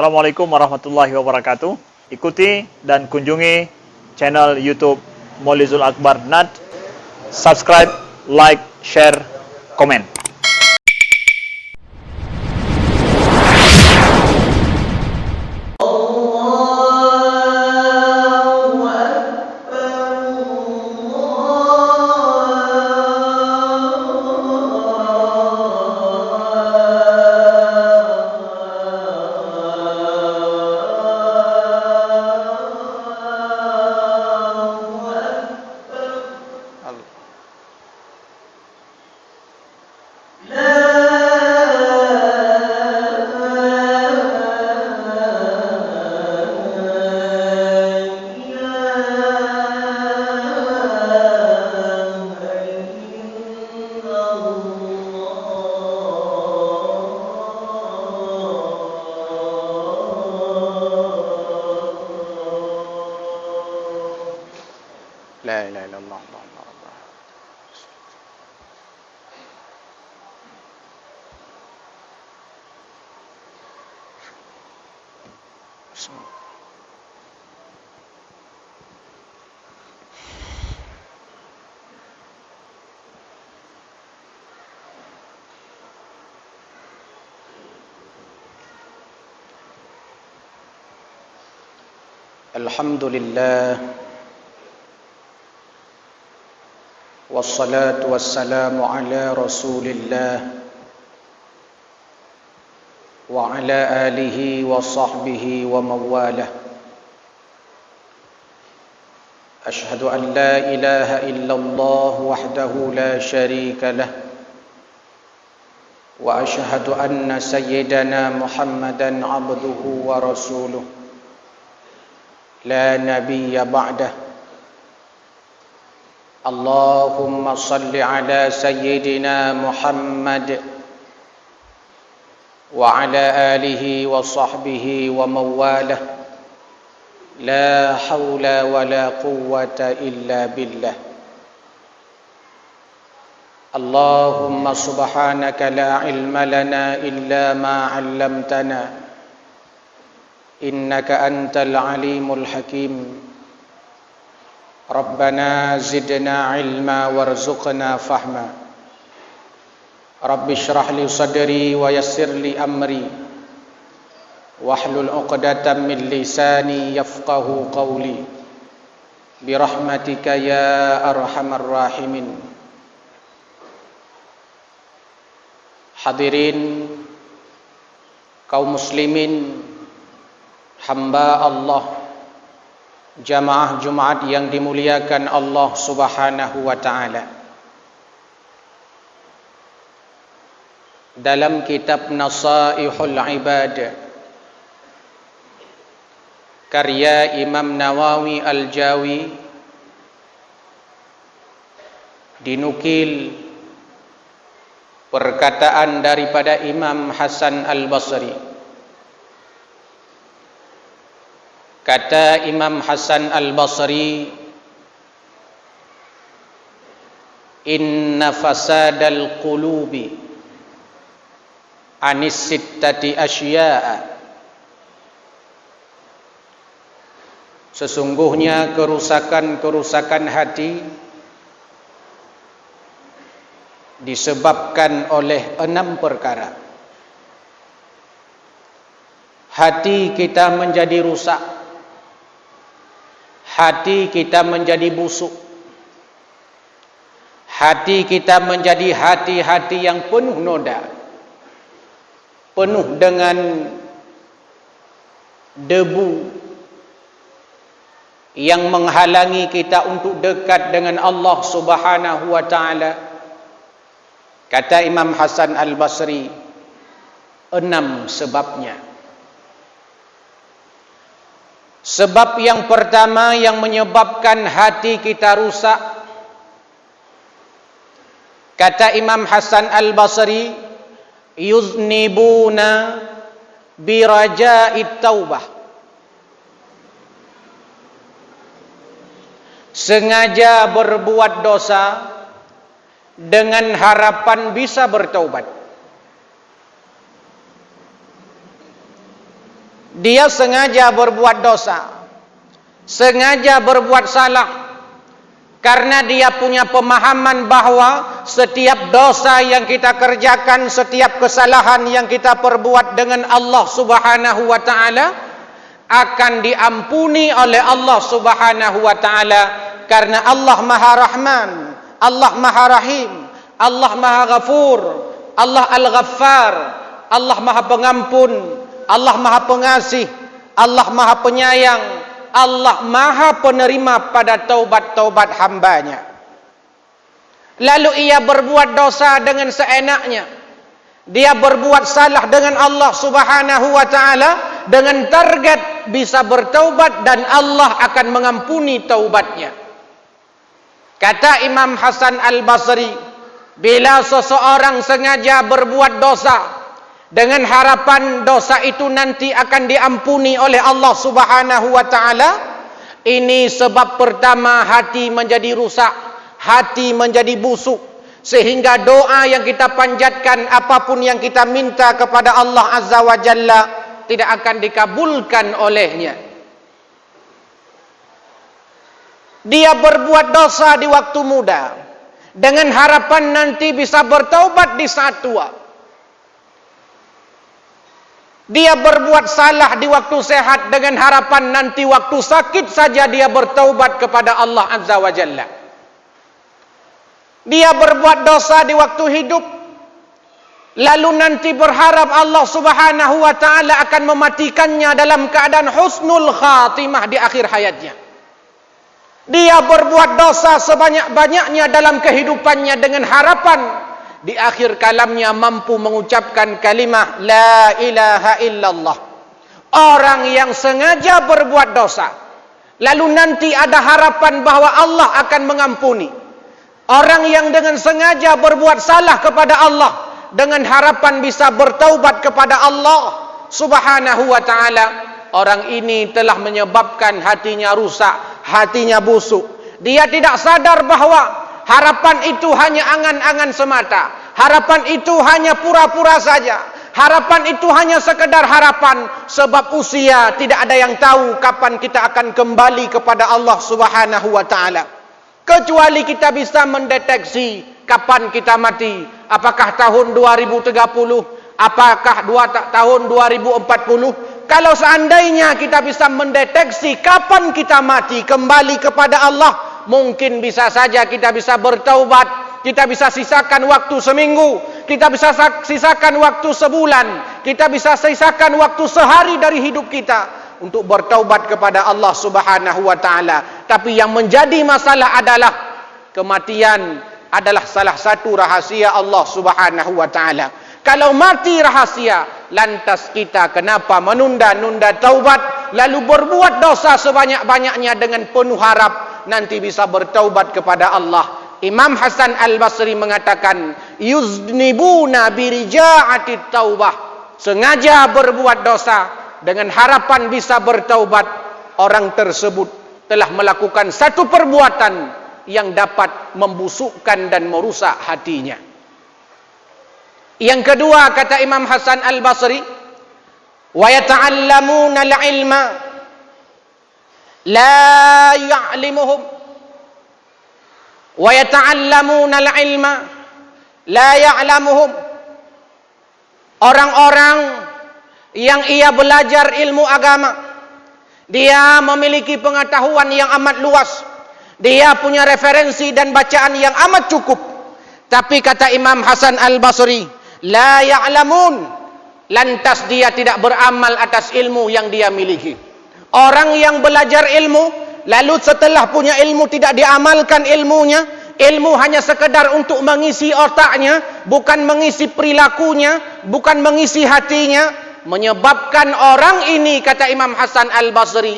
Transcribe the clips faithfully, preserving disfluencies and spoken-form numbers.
Assalamualaikum warahmatullahi wabarakatuh. Ikuti dan kunjungi channel YouTube Molizul Akbar Nat. Subscribe, like, share, komen. La ilaha illallah, Allahu Akbar. Alhamdulillah. Wassalatu wassalamu ala Rasulillah wa ala alihi wa sahbihi wa mawalah. Asyhadu an la ilaha illallah wahdahu la syarika lah. Wa asyhadu anna sayyidana Muhammadan abduhu wa rasuluh. La nabiyya ba'dah. Allahumma salli ala sayyidina Muhammad wa ala alihi wa sahbihi wa mawalah. La haula wa la quwwata illa billah. Allahumma subhanaka la ilma lana illa ma 'allamtana. Innaka antal alimul hakim. Rabbana zidna ilma warzuqna fahma. Rabbi shrah li sadri wa yassir li amri. Wahlul 'uqdatam min lisani yafqahu qawli. Birahmatika ya arhamar rahimin. Hadirin kaum muslimin, hamba Allah, jamaah Jumat yang dimuliakan Allah Subhanahu wa taala. Dalam kitab Nasaihul Ibad karya Imam Nawawi Al-Jawi dinukil perkataan daripada Imam Hasan Al-Basri. Kata Imam Hasan Al-Basri, "Inna fasadal qulubi anis sittati asya'a." Sesungguhnya kerusakan-kerusakan hati disebabkan oleh enam perkara. Hati kita menjadi rusak. Hati kita menjadi busuk. Hati kita menjadi hati-hati yang penuh noda, penuh dengan debu yang menghalangi kita untuk dekat dengan Allah Subhanahu wa taala. Kata Imam Hasan Al-Basri, enam sebabnya. Sebab yang pertama yang menyebabkan hati kita rusak, kata Imam Hasan Al-Basri, "Yuznibuna biraja'it taubah." Sengaja berbuat dosa dengan harapan bisa bertaubat. Dia sengaja berbuat dosa, sengaja berbuat salah, karena dia punya pemahaman bahwa setiap dosa yang kita kerjakan, setiap kesalahan yang kita perbuat dengan Allah Subhanahu wa Ta'ala, akan diampuni oleh Allah Subhanahu wa Ta'ala, karena Allah Maha Rahman, Allah Maha Rahim, Allah Maha Ghafur, Allah Al-Ghaffar, Allah Maha Pengampun, Allah Maha Pengasih, Allah Maha Penyayang, Allah Maha Penerima pada taubat-taubat hamba-Nya. Lalu ia berbuat dosa dengan seenaknya. Dia berbuat salah dengan Allah Subhanahu wa Ta'ala dengan target bisa bertaubat dan Allah akan mengampuni taubatnya. Kata Imam Hasan Al-Basri, bila seseorang sengaja berbuat dosa dengan harapan dosa itu nanti akan diampuni oleh Allah Subhanahu wa Ta'ala, ini sebab pertama hati menjadi rusak, hati menjadi busuk, sehingga doa yang kita panjatkan, apapun yang kita minta kepada Allah Azza wa Jalla, tidak akan dikabulkan olehnya. Dia berbuat dosa di waktu muda, dengan harapan nanti bisa bertaubat di saat tua. Dia berbuat salah di waktu sehat, dengan harapan nanti waktu sakit saja dia bertaubat kepada Allah Azza wa Jalla. Dia berbuat dosa di waktu hidup, lalu nanti berharap Allah Subhanahu wa Ta'ala akan mematikannya dalam keadaan husnul khatimah di akhir hayatnya. Dia berbuat dosa sebanyak-banyaknya dalam kehidupannya dengan harapan di akhir kalamnya mampu mengucapkan kalimah la ilaha illallah. Orang yang sengaja berbuat dosa, lalu nanti ada harapan bahwa Allah akan mengampuni. Orang yang dengan sengaja berbuat salah kepada Allah dengan harapan bisa bertaubat kepada Allah Subhanahu wa Ta'ala, orang ini telah menyebabkan hatinya rusak, hatinya busuk. Dia tidak sadar bahwa harapan itu hanya angan-angan semata. Harapan itu hanya pura-pura saja. Harapan itu hanya sekedar harapan, sebab usia tidak ada yang tahu kapan kita akan kembali kepada Allah Subhanahu wa Ta'ala. Kecuali kita bisa mendeteksi kapan kita mati, apakah tahun dua ribu tiga puluh, apakah dua ta-, tahun dua ribu empat puluh. Kalau seandainya kita bisa mendeteksi kapan kita mati kembali kepada Allah, mungkin bisa saja kita bisa bertaubat, kita bisa sisakan waktu seminggu, kita bisa sa-, sisakan waktu sebulan, kita bisa sisakan waktu sehari dari hidup kita untuk bertaubat kepada Allah Subhanahu wa Ta'ala. Tapi yang menjadi masalah adalah kematian adalah salah satu rahasia Allah Subhanahu wa Ta'ala. Kalau mati rahasia, lantas kita kenapa menunda-nunda taubat, lalu berbuat dosa sebanyak-banyaknya dengan penuh harap nanti bisa bertaubat kepada Allah? Imam Hasan Al-Basri mengatakan, "Yuznibuna birija'atit taubah." Sengaja berbuat dosa dengan harapan bisa bertaubat, orang tersebut telah melakukan satu perbuatan yang dapat membusukkan dan merusak hatinya. Yang kedua, kata Imam Hasan Al-Basri, "Wa yata'allamuna al-ilma la ya'lamuhum, wa yata'allamuna al-ilma la ya'lamuhum." Orang-orang yang ia belajar ilmu agama, dia memiliki pengetahuan yang amat luas, dia punya referensi dan bacaan yang amat cukup. Tapi kata Imam Hasan Al-Basri, "La ya'lamun," lantas dia tidak beramal atas ilmu yang dia miliki. Orang yang belajar ilmu, lalu setelah punya ilmu tidak diamalkan ilmunya, ilmu hanya sekedar untuk mengisi otaknya, bukan mengisi perilakunya, bukan mengisi hatinya, menyebabkan orang ini, kata Imam Hasan Al-Basri,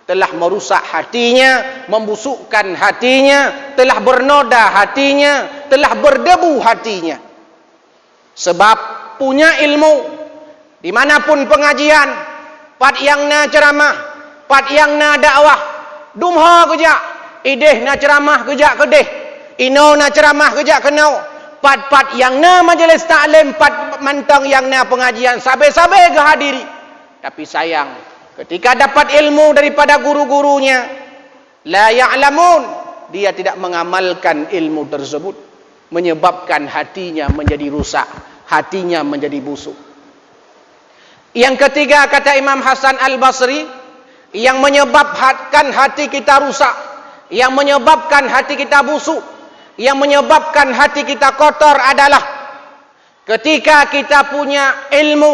telah merusak hatinya, membusukkan hatinya, telah bernoda hatinya, telah berdebu hatinya. Sebab punya ilmu, di mana pun pengajian, pat nyang na ceuramah, pat nyang na dakwah, dum ho geujak, ideh na ceuramah geujak keudeh, inoe na ceuramah geujak keunoe, pat-pat nyang na majelis taklim, pat mantong nyang na pengajian, sabe-sabe geuhadiri. Tapi sayang, ketika dapat ilmu daripada guru-gurunya, la ya'lamun, dia tidak mengamalkan ilmu tersebut, menyebabkan hatinya menjadi rusak, hatinya menjadi busuk. Yang ketiga, kata Imam Hasan Al-Basri, yang menyebabkan hati kita rusak, yang menyebabkan hati kita busuk, yang menyebabkan hati kita kotor adalah ketika kita punya ilmu,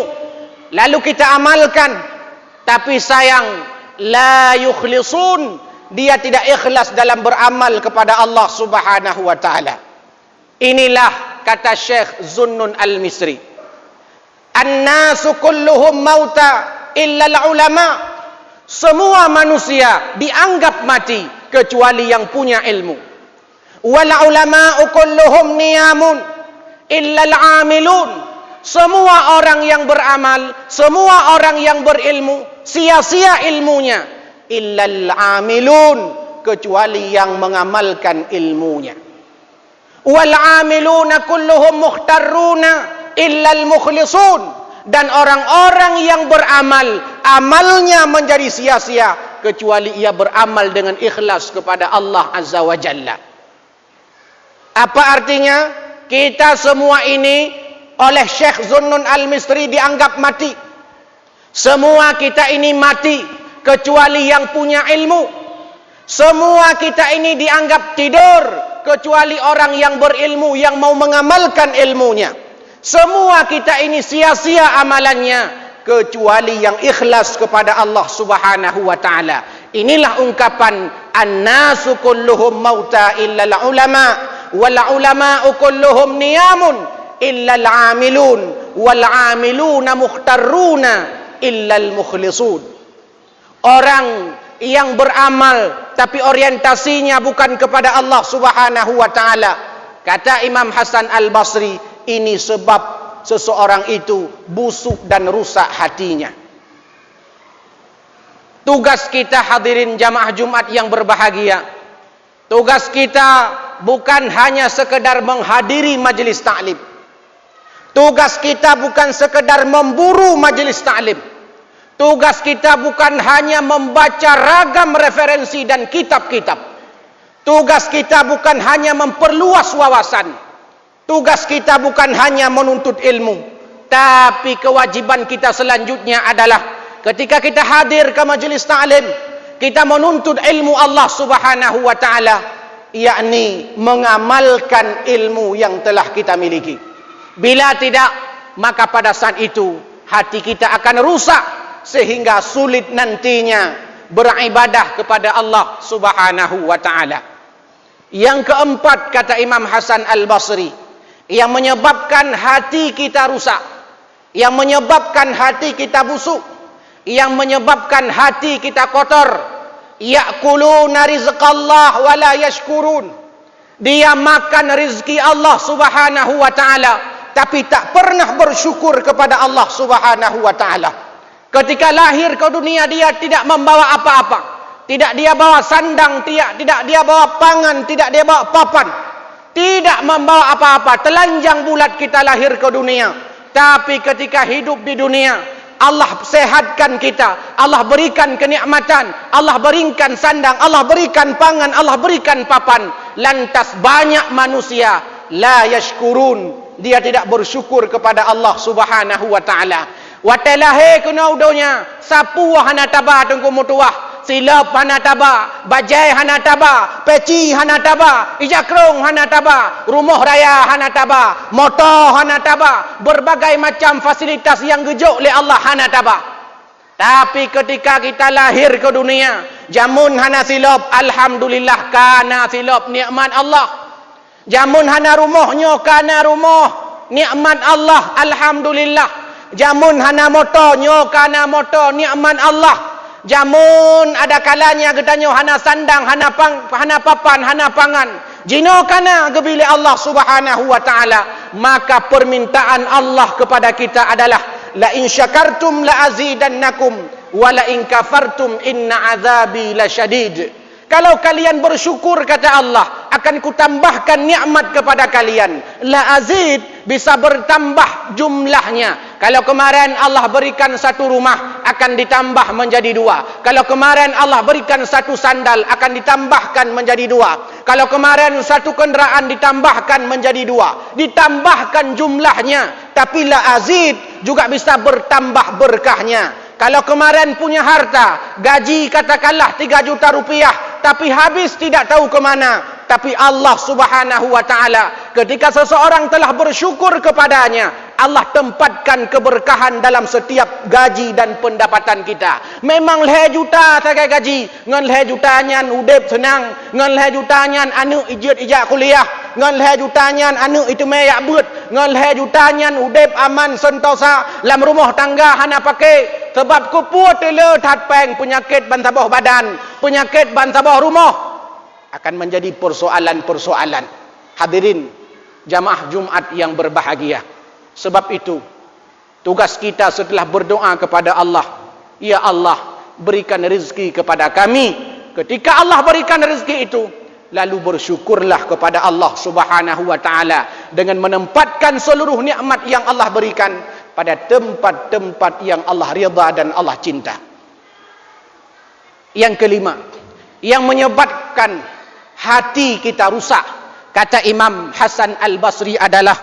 lalu kita amalkan, tapi sayang, la yukhlisun, dia tidak ikhlas dalam beramal kepada Allah Subhanahu wa Ta'ala. Inilah kata Syekh Zunnun Al-Misri, "An-nasu kulluhum mauta illal ulama." Semua manusia dianggap mati kecuali yang punya ilmu. "Wal ulama'u kulluhum niyamun illal amilun." Semua orang yang beramal, semua orang yang berilmu, sia-sia ilmunya, illal amilun, kecuali yang mengamalkan ilmunya. "Wal amiluna kulluhum mukhtarruna illal mukhlisun." Dan orang-orang yang beramal, amalnya menjadi sia-sia, kecuali ia beramal dengan ikhlas kepada Allah Azza wa Jalla. Apa artinya? Kita semua ini oleh Syekh Zunnun Al-Misri dianggap mati. Semua kita ini mati, kecuali yang punya ilmu. Semua kita ini dianggap tidur, kecuali orang yang berilmu, yang mau mengamalkan ilmunya. Semua kita ini sia-sia amalannya, kecuali yang ikhlas kepada Allah Subhanahu wa Ta'ala. Inilah ungkapan, "An-nasu kulluhum mauta illal ulama, wal ulama'u kulluhum niyamun illal amilun, wal amiluna mukhtarruna illal mukhlisun." Orang yang beramal, tapi orientasinya bukan kepada Allah Subhanahu wa Ta'ala. Kata Imam Hasan Al-Basri, ini sebab seseorang itu busuk dan rusak hatinya. Tugas kita, hadirin jamaah Jumat yang berbahagia, tugas kita bukan hanya sekedar menghadiri majelis taklim. Tugas kita bukan sekedar memburu majelis taklim. Tugas kita bukan hanya membaca ragam referensi dan kitab-kitab. Tugas kita bukan hanya memperluas wawasan. Tugas kita bukan hanya menuntut ilmu, tapi kewajiban kita selanjutnya adalah ketika kita hadir ke majelis taklim, kita menuntut ilmu Allah Subhanahu wa Ta'ala, yakni mengamalkan ilmu yang telah kita miliki. Bila tidak, maka pada saat itu hati kita akan rusak sehingga sulit nantinya beribadah kepada Allah Subhanahu wa Ta'ala. Yang keempat, kata Imam Hasan Al-Basri, yang menyebabkan hati kita rusak, yang menyebabkan hati kita busuk, yang menyebabkan hati kita kotor, "Ya'kuluna rizqallah wa la yashkurun." Dia makan rezeki Allah Subhanahu wa Ta'ala, tapi tak pernah bersyukur kepada Allah Subhanahu wa Ta'ala. Ketika lahir ke dunia, dia tidak membawa apa-apa. Tidak dia bawa sandang, tidak, tidak dia bawa pangan, tidak dia bawa papan. Tidak membawa apa-apa. Telanjang bulat kita lahir ke dunia. Tapi ketika hidup di dunia, Allah sehatkan kita, Allah berikan kenikmatan, Allah berikan sandang, Allah berikan pangan, Allah berikan papan. Lantas banyak manusia, la yashkurun, dia tidak bersyukur kepada Allah Subhanahu wa Ta'ala. Watée lahé keunoe u donya, sapeue hana taba teungku meutuwah, silop hana taba, bajée hana taba, peci hana taba, ija krong hana taba, rumoh raya hana taba, moto hana taba, berbagai macam fasilitas nyang geujok lé Allah hana taba. Tapi ketika kita lahir ke dunia, jameun hana silop, alhamdulillah, ka na silop, nikmat Allah. Jameun hana rumoh, nyoe ka na rumoh, nikmat Allah, alhamdulillah. Jameun hana moto, nyoe ka na moto, nikmat Allah. Jameun ada kalanya geutanyoe hana sandang, hana pang-, hana papan, hana pangan. Jinoe ka na geubri lé Allah Subhanahu wa Ta'ala. Maka permintaan Allah kepada kita adalah, "La in syakartum la azidannakum, wa la in kafartum inna azabi lasyadid." Kalau kalian bersyukur, kata Allah, akan kutambahkan nikmat kepada kalian. La azid, bisa bertambah jumlahnya. Kalau kemarin Allah berikan satu rumah, akan ditambah menjadi dua. Kalau kemarin Allah berikan satu sandal, akan ditambahkan menjadi dua. Kalau kemarin satu kenderaan, ditambahkan menjadi dua. Ditambahkan jumlahnya, tapi la azid, juga bisa bertambah berkahnya. Kalau kemarin punya harta, gaji katakanlah tiga juta rupiah, tapi habis tidak tahu ke mana. Tapi Allah Subhanahu wa Ta'ala, ketika seseorang telah bersyukur kepada-Nya, Allah tempatkan keberkahan dalam setiap gaji dan pendapatan kita. Memang lhèe juta sagai gaji, ngon lhèe juta nyan udép seunang, ngon lhèe juta nyan aneuk jeuet ijak kuliah, ngon lhèe juta nyan aneuk iteumèe jak beuet, ngon lhèe juta nyan udép aman sentosa, lam rumoh tangga hana paké, sabab keupeue teuleu that péng, peunyakét ban saboh badan, peunyakét ban saboh rumoh. Akan menjadi persoalan-persoalan. Hadirin jamaah Jumat yang berbahagia. Sebab itu, tugas kita setelah berdoa kepada Allah, "Ya Allah, berikan rezeki kepada kami." Ketika Allah berikan rezeki itu, lalu bersyukurlah kepada Allah Subhanahu wa Ta'ala dengan menempatkan seluruh nikmat yang Allah berikan pada tempat-tempat yang Allah ridha dan Allah cinta. Yang kelima, yang menyebabkan hati kita rusak, kata Imam Hasan Al-Basri adalah,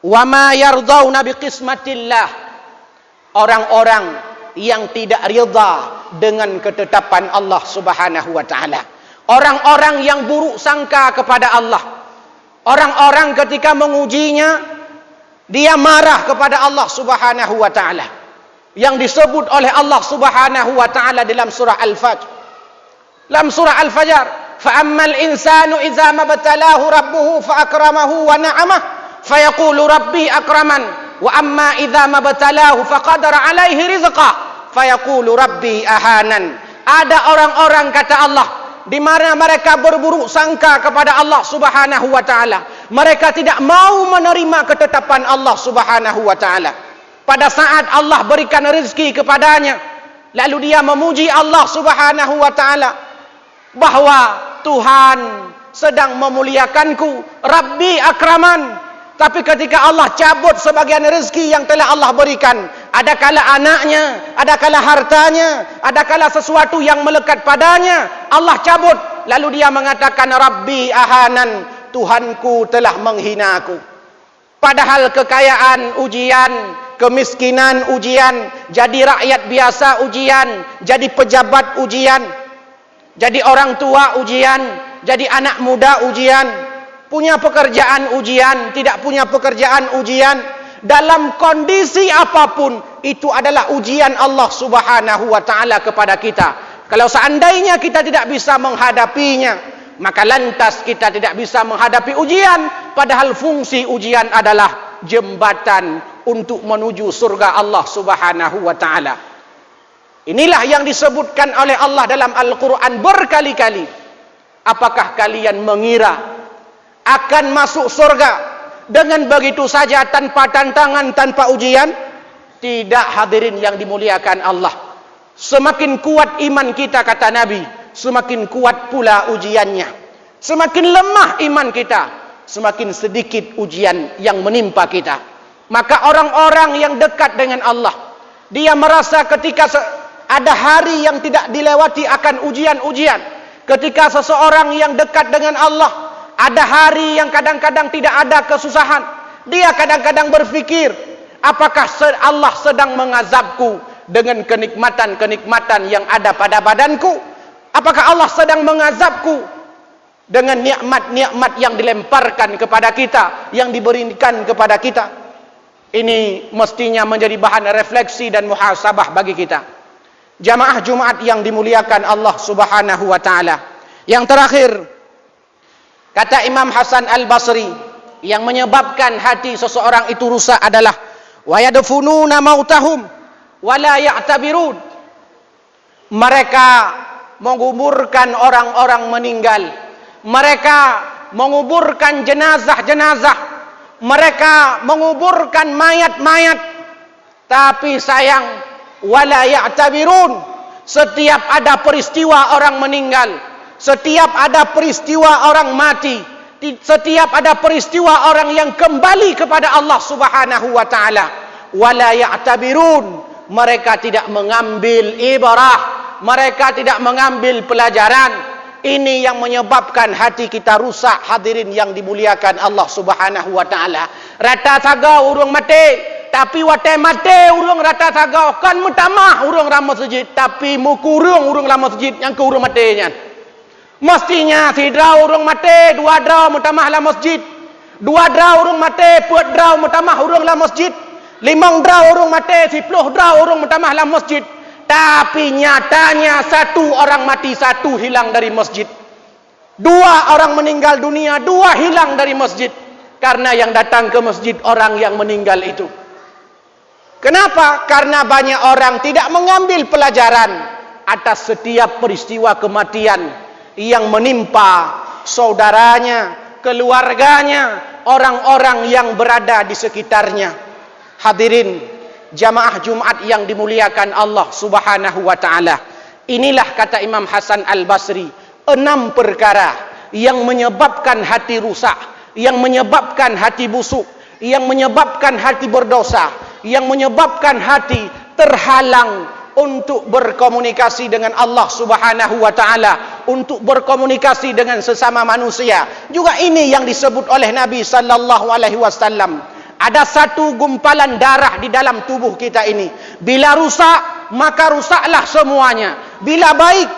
"Wa ma yardhauna bi qismatillah." Orang-orang yang tidak ridha dengan ketetapan Allah Subhanahu wa Ta'ala. Orang-orang yang buruk sangka kepada Allah. Orang-orang ketika mengujinya, dia marah kepada Allah Subhanahu wa Ta'ala. Yang disebut oleh Allah Subhanahu wa Ta'ala dalam surah Al-Fajr. Lam surah Al-Fajr, "Fa ammal insanu idza mabtalahu rabbuhu fa akramahu wa na'amah, fa yaqulu rabbi akraman, wa amma idza mabtalahu fa qadara alaihi rizqah, fa yaqulu rabbi ahanan." Ada orang-orang, kata Allah, di mana mereka berburuk sangka kepada Allah Subhanahu wa Ta'ala. Mereka tidak mau menerima ketetapan Allah Subhanahu wa Ta'ala. Pada saat Allah berikan rezeki kepadanya, lalu dia memuji Allah Subhanahu wa Ta'ala bahwa Tuhan sedang memuliakanku, Rabbi akraman. Tapi ketika Allah cabut sebagian rezeki yang telah Allah berikan, adakala anaknya, adakala hartanya, adakala sesuatu yang melekat padanya, Allah cabut, lalu dia mengatakan, "Rabbi ahanan, Tuhanku telah menghina aku." Padahal kekayaan ujian, kemiskinan ujian, jadi rakyat biasa ujian, jadi pejabat ujian, jadi orang tua ujian, jadi anak muda ujian, punya pekerjaan ujian, tidak punya pekerjaan ujian. Dalam kondisi apapun, itu adalah ujian Allah Subhanahu wa Ta'ala kepada kita. Kalau seandainya kita tidak bisa menghadapinya, maka lantas kita tidak bisa menghadapi ujian, padahal fungsi ujian adalah jembatan untuk menuju surga Allah Subhanahu wa Ta'ala. Inilah yang disebutkan oleh Allah dalam Al-Quran berkali-kali. Apakah kalian mengira akan masuk surga dengan begitu saja, tanpa tantangan, tanpa ujian? Tidak, hadirin yang dimuliakan Allah. Semakin kuat iman kita, kata Nabi, semakin kuat pula ujiannya. Semakin lemah iman kita, semakin sedikit ujian yang menimpa kita. Maka orang-orang yang dekat dengan Allah, dia merasa ketika se-, ada hari yang tidak dilewati akan ujian-ujian. Ketika seseorang yang dekat dengan Allah, ada hari yang kadang-kadang tidak ada kesusahan, dia kadang-kadang berpikir, "Apakah se-, Allah sedang mengazabku dengan kenikmatan-kenikmatan yang ada pada badanku? Apakah Allah sedang mengazabku dengan nikmat-nikmat yang dilemparkan kepada kita, yang diberikan kepada kita?" Ini mestinya menjadi bahan refleksi dan muhasabah bagi kita. Jamaah Jumat yang dimuliakan Allah Subhanahu wa Ta'ala. Yang terakhir, kata Imam Hasan Al-Basri, yang menyebabkan hati seseorang itu rusak adalah, "Wa yadfununa mautahum wa la ya'tabirun." Mereka menguburkan orang-orang meninggal. Mereka menguburkan jenazah-jenazah. Mereka menguburkan mayat-mayat. Tapi sayang, wala ya'tabirun. Setiap ada peristiwa orang meninggal, setiap ada peristiwa orang mati, ti-, setiap ada peristiwa orang yang kembali kepada Allah Subhanahu wa Ta'ala, Wa la ya'tabirun, mereka tidak mengambil ibrah, mereka tidak mengambil pelajaran. Ini yang menyebabkan hati kita rusak, hadirin yang dimuliakan Allah Subhanahu wa Ta'ala. Rata sagoe ureuëng maté, tapi watée maté ureuëng rata sagoe, kon meutamah ureuëng lam masjid, tapi meukureueng ureuëng lam masjid nyang keu ureuëng maté nyan. Mestinya sidroe ureuëng maté, dua droe meutamah lam masjid. Dua droe ureuëng maté, peuet droe meutamah ureuëng lam masjid. Limong droe ureuëng maté, siploh droe ureuëng meutamah lam masjid. Tapi nyatanya satu orang mati, satu hilang dari masjid. Dua orang meninggal dunia, dua hilang dari masjid. Karena yang datang ke masjid orang yang meninggal itu. Kenapa? Karena banyak orang tidak mengambil pelajaran atas setiap peristiwa kematian yang menimpa saudaranya, keluarganya, orang-orang yang berada di sekitarnya. Hadirin jamaah Jumat yang dimuliakan Allah Subhanahu wa Ta'ala, inilah kata Imam Hasan Al-Basri, enam perkara yang menyebabkan hati rusak, yang menyebabkan hati busuk, yang menyebabkan hati berdosa, yang menyebabkan hati terhalang untuk berkomunikasi dengan Allah Subhanahu wa Ta'ala, untuk berkomunikasi dengan sesama manusia. Juga ini yang disebut oleh Nabi sallallahu alaihi wasallam. Ada satu gumpalan darah di dalam tubuh kita ini. Bila rusak, maka rusaklah semuanya. Bila baik,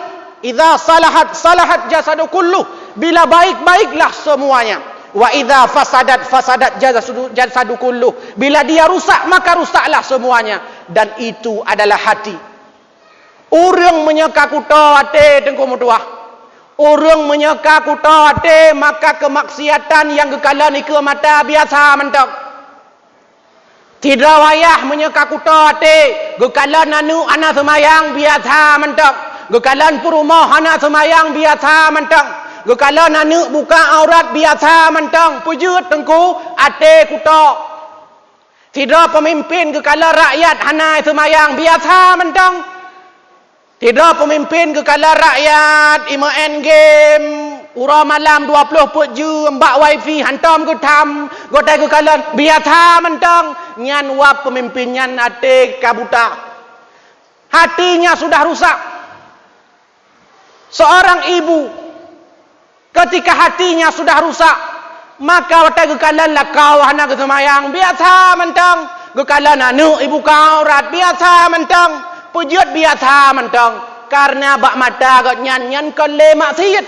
idza salahat, salahat jasadu kulluh. Bila baik, baiklah semuanya. Wa idza fasadat, fasadat jasadu, jasadu kulluh. Bila dia rusak, maka rusaklah semuanya. Dan itu adalah hati. Ureuëng meunyoe ka kuto até, Teungku meutuah. Ureuëng meunyoe ka kuto até, maka keumaksiatan nyang geukalon ikeue mata biasa mantong. Sidroe wayah meunyoe ka kuto até, geukalon aneuëk hana seumayang biasa mantong. Geukalon peurumoh hana seumayang biasa mantong. Geukalon aneuëk buka aurat biasa mantong. Peue jeuet, Teungku, até kuto. Sidroe peumimpén geukalon rakyat hana seumayang biasa mantong. Sidroe peumimpén geukalon rakyat imeu'en game, uroe malam dua ploh peuet jeuem bak wifi hantom geutham, geutai geukalon biasa mantong. Nyan wab peumimpén nyan até ka buta. Hatinya sudah rusak. Seorang ibu, ketika hatinya sudah rusak, maka watée geukalon lakoe hana geuseumayang, biasa mantong. Geukalon aneuëk ibuka aurat, biasa mantong. Peue jeuet biasa mantong, karena bak mata gobnyan nyan kon lé maksiet.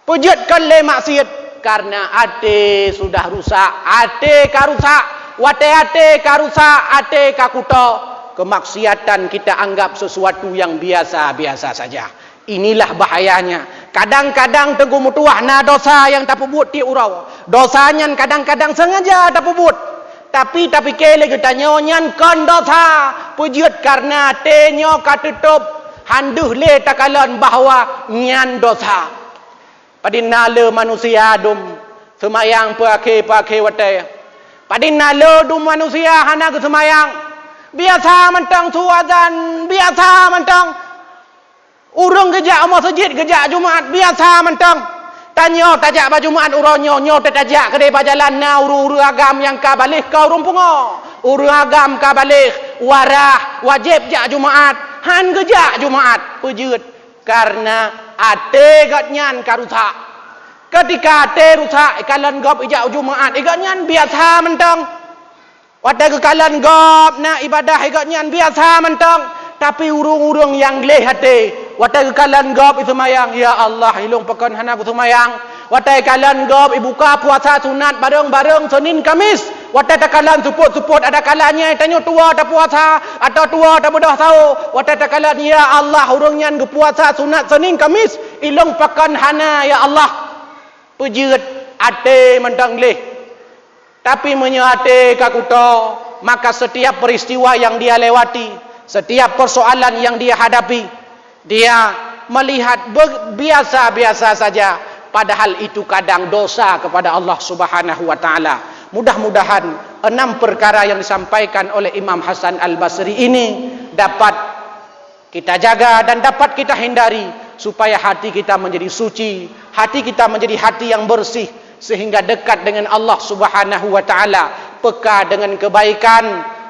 Peue jeuet kon lé maksiet, karena até sudah rusak, até ka rusak. Watée até ka rusak, até ka kuto, keumaksiatan kita anggap sesuatu yang biasa-biasa saja. Inilah bahayanya. Kadang-kadang Teungku meutuah na dosa nyang tapeubuet tieb uroe. Dosa nyan kadang-kadang sengaja tapeubuet. Tapi tapike lé geutanyoe nyan kon dosa. Peue jeuet, karena até nyoe ka teutôb, han deuh lé takalon bahwa nyan dosa. Padum na le manusia dum seumayang peuakhé-peuakhé watée. Padum na le dum manusia hana geuseumayang. Biasa mantong su azan, biasa mantong. Ureuëng geujak u meuseujid geujak Jumat biasa mantong. Tanyoe tajak bak Jumat uroe nyoe, nyoe tajak keudeh bak jalan na ureuëng-ureuëng agam nyang ka baleh ka ureuëng pungo. Ureuëng agam ka baleh, warah, wajéb jak Jumat, han geujak Jumat. Peue jeuet? Karena até gobnyan ka rusak. Keutika até rusak, ikalon gob ijak u Jumat, gobnyan biasa mantong. Watée geukalon gob na ibadah gobnyan biasa mantong, tapi ureuëng-ureuëng nyang gleh até, watée geukalon gob iseumayang, "Ya Allah, ilong pakon hana kuseumayang." Watée kalon gob ibuka puasa sunat bareng-bareng Senin Kamis. Watée takalon seupôt-seupôt ada kalanya tanyoe tuwoe tapuasa atau tuwoe tabeudoh sawoe. Watée takalon, "Ya Allah, ureuëng nyan geupuasa sunat Senin Kamis, ilong pakon hana, ya Allah." Peue jeuet, até mantong gleh. Tapi meunyoe até ka kuto, maka setiap peristiwa yang dia lewati, setiap persoalan yang dia hadapi, dia melihat be-, biasa-biasa saja, padahal itu kadang dosa kepada Allah Subhanahu wa Ta'ala. Mudah-mudahan enam perkara yang disampaikan oleh Imam Hasan Al-Basri ini dapat kita jaga dan dapat kita hindari, supaya hati kita menjadi suci, hati kita menjadi hati yang bersih, sehingga dekat dengan Allah Subhanahu wa Ta'ala, peka dengan kebaikan,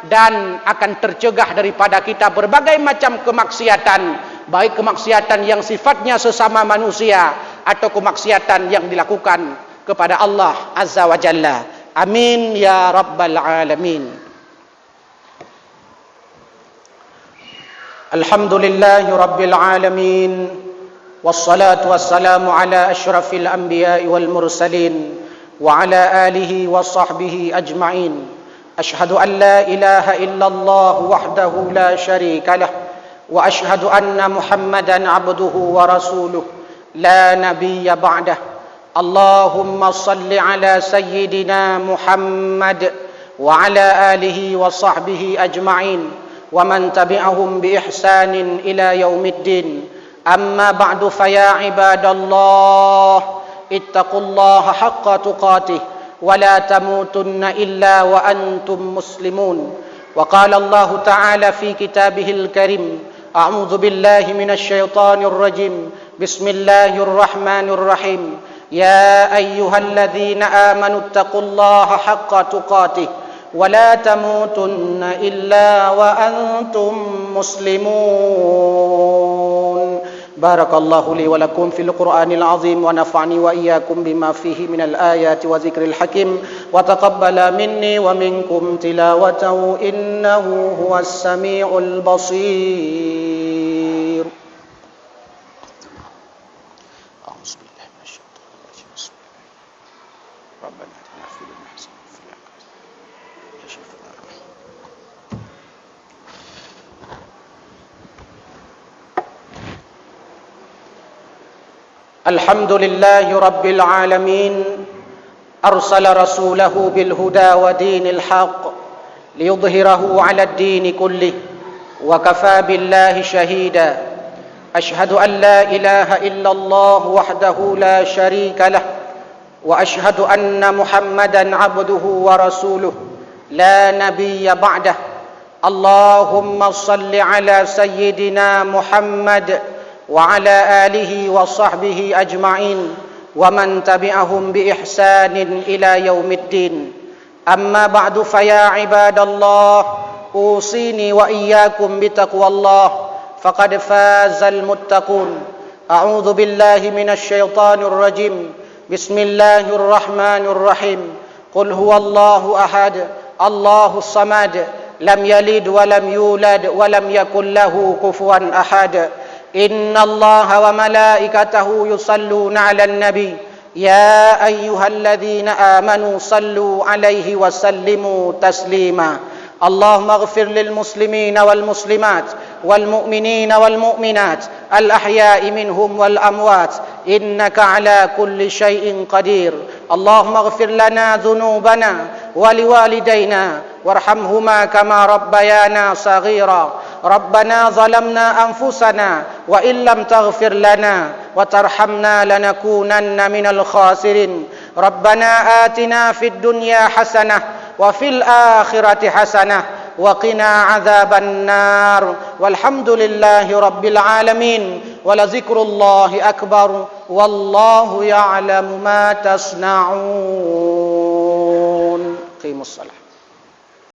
dan akan tercegah daripada kita berbagai macam kemaksiatan, baik kemaksiatan yang sifatnya sesama manusia atau kemaksiatan yang dilakukan kepada Allah Azza wa Jalla. Amin ya rabbal alamin. الحمد لله رب العالمين، والصلاة والسلام على أشرف الأنبياء والمرسلين، وعلى آله وصحبه أجمعين. أشهد أن لا إله إلا الله وحده لا شريك له، وأشهد أن محمدا عبده ورسوله، لا نبي بعده. اللهم صل على سيدنا محمد وعلى آله وصحبه أجمعين ومن تبعهم بإحسان إلى يوم الدين. أما بعد، فيا عباد الله، اتقوا الله حق تقاته ولا تموتن إلا وأنتم مسلمون. وقال الله تعالى في كتابه الكريم: أعوذ بالله من الشيطان الرجيم. بسم الله الرحمن الرحيم. يا أيها الذين آمنوا اتقوا الله حق تقاته ولا تموتن إلا وأنتم مسلمون. بارك الله لي ولكم في القرآن العظيم، ونفعني وإياكم بما فيه من الآيات وذكر الحكيم، وتقبل مني ومنكم تلاوته، إنه هو السميع البصير. أعوذ بالله من الشيطان الرجيم. بسم الله. ربنا آتنا في الدنيا حسنة وفي الآخرة حسنة. الحمد لله رب العالمين، أرسل رسوله بالهدى ودين الحق ليظهره على الدين كله، وكفى بالله شهيدا. أشهد أن لا إله إلا الله وحده لا شريك له، وأشهد أن محمدا عبده ورسوله لا نبي بعده. اللهم صل على سيدنا محمد وعلى آله وصحبه أجمعين ومن تبعهم بإحسان إلى يوم الدين. أما بعد، فيا عباد الله، أوصيني وإياكم بتقوى الله، فقد فاز المتقون. أعوذ بالله من الشيطان الرجيم. بسم الله الرحمن الرحيم. قل هو الله أحد، الله الصمد، لم يلد ولم يولد ولم يكن له كفوا أحد. إن الله وملائكته يصلون على النبي، يا أيها الذين آمنوا صلوا عليه وسلموا تسليما. اللهم اغفر للمسلمين والمسلمات والمؤمنين والمؤمنات الأحياء منهم والأموات، إنك على كل شيء قدير. اللهم اغفر لنا ذنوبنا ولوالدينا وارحمهما كما ربيانا صغيرا. ربنا ظلمنا أنفسنا وإن لم تغفر لنا وترحمنا لنكونن من الخاسرين. ربنا آتنا في الدنيا حسنة وفي الآخرة حسنة وقنا عذاب النار. والحمد لله رب العالمين. ولذكر الله أكبر. والله يعلم ما تصنعون. أقيموا الصلاة.